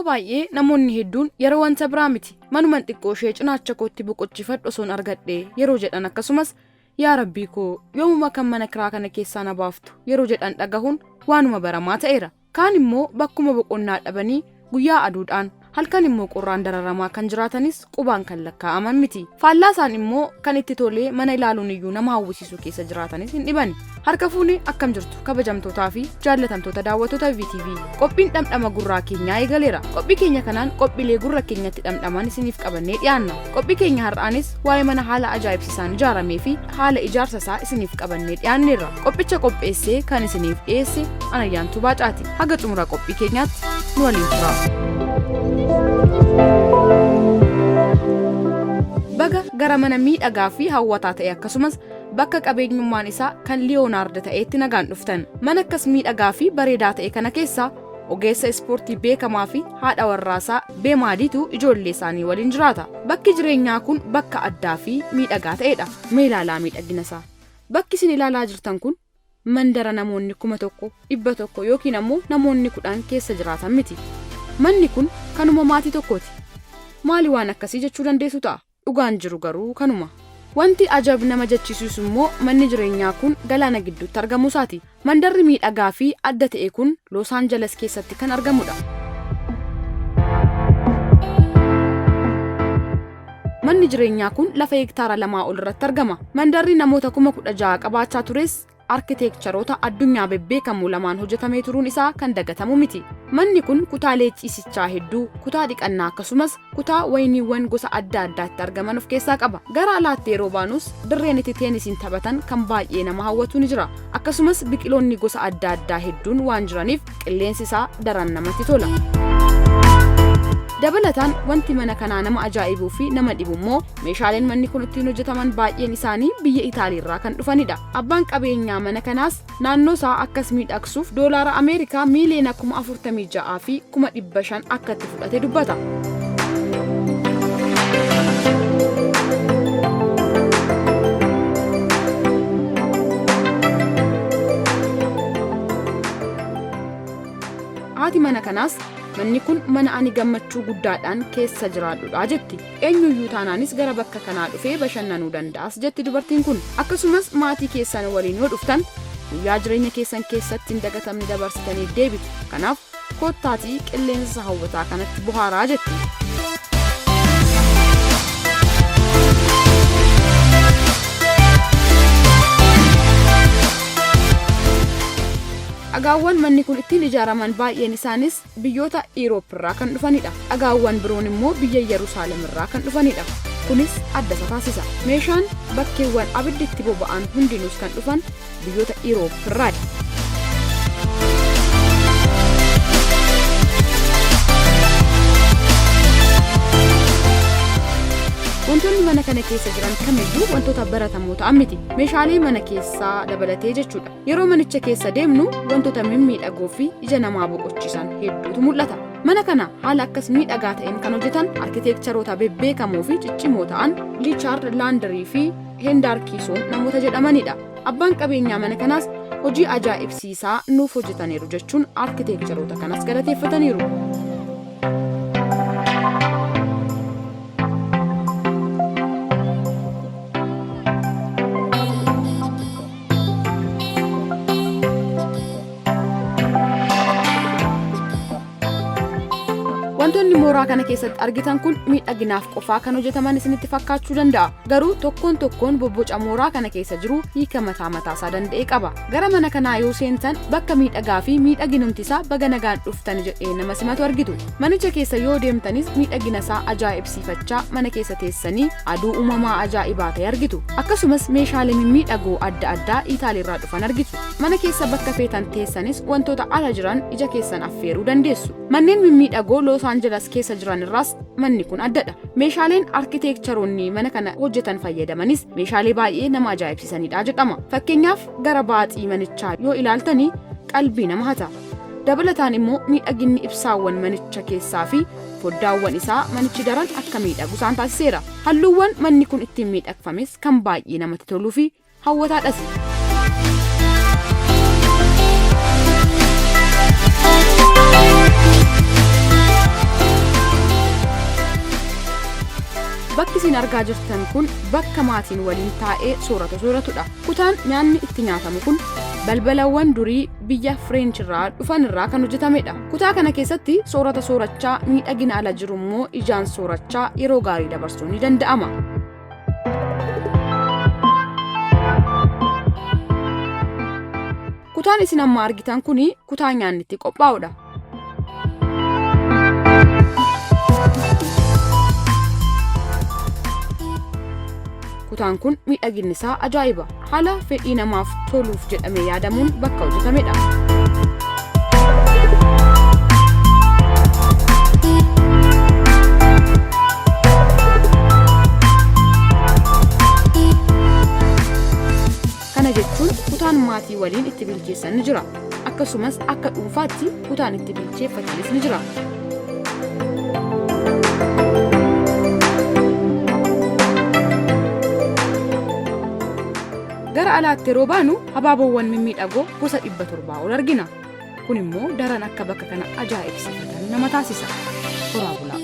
Yeroo baay'ee namoonni hedduun yeroo wanta biraa miti manuman xiqqoo ishee cinaacha kootti boqochifadhu osoon argadhe yeroo jedhan, akkasumas yaa rabbii koo yoomuma kan mana kiraa kana keessaa na baaftu yeroo jedhan dhagahuun waanuma baramaa ta'eera. Kaan immoo bakkuma boqonnaa dhabanii guyyaa aduudhaan halkan immoo qorraan dararamaa kan jiraatanis qubaan kan lakkaa'aman miti. Faallaa isaan immoo kan itti tolee mana ilaaluun iyyuu nama hawwisiisu keessa jiraatanis hin dhibani. Harka fuune, akkam jirtu kabajamtootaa fi jaallatamtoota daawwattoota VTV? Qophiin dhamdhama gurraa keenyaa eegaleera. Qophii keenya kanaan qophiilee gurra keenyatti dhamdhaman isiniif qabannee dhiyaanna. Qophii keenya har'aanis waa'ee mana haala ajaa'ibsiisaan ijaaramee fi haala ijaarsa isaa isiniif qabannee dhiyaanneerra. Qophicha qopheessee kan isiniif dhiyeesse Anayyaantuu Baacaati. Haga xumura qophii keenyaatti nu waliin tura. Baga gara mana miidhagaa fi hawwataa ta'e, akkasumas bakka qabeenyummaan isaa kan Liyoonaard ta'eetti nagaan dhuftan. Mana akkas miidhagaa fi bareedaa ta'e kana keessa ogeessa ispoortii beekamaa fi haadha warraasaa Beemaadiitu ijoollee isaanii waliin jiraata. Bakki jireenyaa kun bakka addaa fi miidhagaa ta'edha. Mee ilaalaa miidhagina isaa. Bakki isin ilaalaa jirtan kun mandara namoonni 1,100 yookiin ammoo namoonni 10 keessa jiraatan miti. Manni kun kanuma maatii tokkooti. Maali waan akkasii jechuu dandeessu ta'a. Dhugaan jiru garuu kanuma. Wanti ajab nama jechisiisu immoo manni jireenyaa kun galaana gidduutti argamuu isaati. Mandarri miidhagaa fi adda ta'e kun Loos Aanjeles keessatti kan argamudha. Manni jireenyaa kun lafa hektaara 2 ol irratti argama. Mandarri namoota 16,000 qabaachaa tures arkiteekcharoota addunyaa bebbeekamoo lamaan hojjetamee turuun isaa kan dagatamu miti. Manni kun kutaalee ciisichaa hedduu, kutaa dhiqannaa, akkasumas kutaa wayiniiwwan gosa adda addaatti argaman of keessaa qaba. Gara alaatti yeroo baanus dirreen itti teenisiin taphatan kan baay'ee nama hawwatu ni jira. Akkasumas biqiloonni gosa adda addaa hedduun waan jiraniif qilleensi isaa daran namatti tola. Dabalataan wanti mana kanaa nama ajaa'ibuu fi nama dhibu immoo meeshaaleen manni kun ittiin hojjetaman baay'een isaanii biyya Itaaliirraa kan dhufanidha. Abbaan qabeenyaa mana kanaas naannoo isaa akkas miidhagsuuf doolaara Ameerikaa miiliyoona 46,500,000 akka itti fudhate dubbata. Haati mana kanaas manni kun mana ani gammachuu guddaadhaan keessa jiraadhudha jetti. Eenyuyyuu taanaanis gara bakka kanaa dhufee bashannanuu danda'as jetti dubartiin kun. Akkasumas maatii keessan waliin yoo dhuftan guyyaa jireenya keessan keessatti hin dagatamne dabarsitanii deebitu. Kanaaf koottaatii qilleensa hawwataa kanatti bohaaraa jetti. Dhagaawwan manni kun ittiin ijaaraman baay'een isaanis biyyoota Iiroop irraa kan dhufanidha. Dhagaawwan biroon immoo biyya Yerusaalem irraa kan dhufanidha. Kunis adda isa taasisa. Meeshaan bakkeewwan abiddi itti boba'an hundinuus kan dhufan biyyoota Iiroop irraa. Wantoonni mana kana keessa jiran kamiyyuu wantoota baratamoo ta'an miti. Meeshaalee mana keessaa dabalatee jechuudha. Yeroo manicha keessa deemnu wantoota mimmiidhagoo fi ija namaa boqochiisan hedduutu mul'ata. Mana kana haala akkas miidhagaa ta'een kan hojjetan arkiteekcharoota bebbeekamoo fi ciccimoo ta'an Liichaard Laandarii fi Hendaar Kiisoon namoota jedhamanidha. Abbaan qabeenyaa mana kanaas hojii ajaa'ibsiisaa nuuf hojjetaniiru jechuun arkiteekcharoota kanas galateeffataniiru. Wantoonni mooraa kana keessatti argitan kun miidhaginaaf qofaa kan hojjetaman isinitti fakkaachuu danda'a. Garuu tokkoon tokkoon bobboca mooraa kana keessa jiru hiika mataa mataasaa danda'e qaba. Gara mana kanaa yoo seentan bakka miidhagaa fi miidhaginumti isaa baga nagaan dhuftan jedhee nama simatu argitu. Manicha keessa yoo deemtanis miidhagina isaa ajaa'ibsiifachaa mana keessa teessanii aduu uumamaa ajaa'ibaa ta'e argitu. Akkasumas meeshaalee mimmiidhagoo adda addaa Itaaliirraa dhufan argitu. Mana keessa bakka feetan teessanis wantoota ala jiran ija keessan affeeruu dandeessu. Manneen mimmiidhagoo Loos Aanjelas keessa jiran irraas manni kun addadha. Meeshaaleen arkiteekcharoonni mana kana hojjetan fayyadamanis meeshaalee baay'ee nama ajaa'ibsiisanidha jedhama. Fakkeenyaaf gara baaxii manichaa yoo ilaaltani qalbii nama hata. Dabalataan immoo miidhaginni ibsaawwan manicha keessaa fi foddaawwan isaa manichi daran akka miidhagu isaan taasiseera. Halluuwwan manni kun ittiin miidhagfames kan baay'ee namatti toluu fi hawwataadhas. Bakki isin argaa jirtan kun bakka maatiin waliin taa'ee soorata sooratudha. Kutaan nyaanni itti nyaatamu kun balbalawwan durii biyya Fireench irraa dhufan irraa kan hojjetamedha. Kutaa kana keessatti soorata soorachaa miidhagina ala jiru immoo ijaan soorachaa yeroo gaarii dabarsuun ni danda'ama. Kutaan isin amma argitan kun kutaa nyaanni itti qophaa'udha. Kutaan kun miidhaginni isaa ajaa'iba. Haala fedhii namaaf toluuf jedhamee yaadamuun bakka hojjetamedha. Kana jechuun kutaan maatii waliin itti bilcheessan ni jira. Akkasumas akka dhuunfaatti kutaan itti bilcheeffatanis ni jira. Gara alaatti yeroo baanu habaaboowwan mimmiidhagoo gosa 700 ol argina. Kun immoo daran akka bakka kana ajaa'ibsiifatan nama taasisa. Horaa bulaa.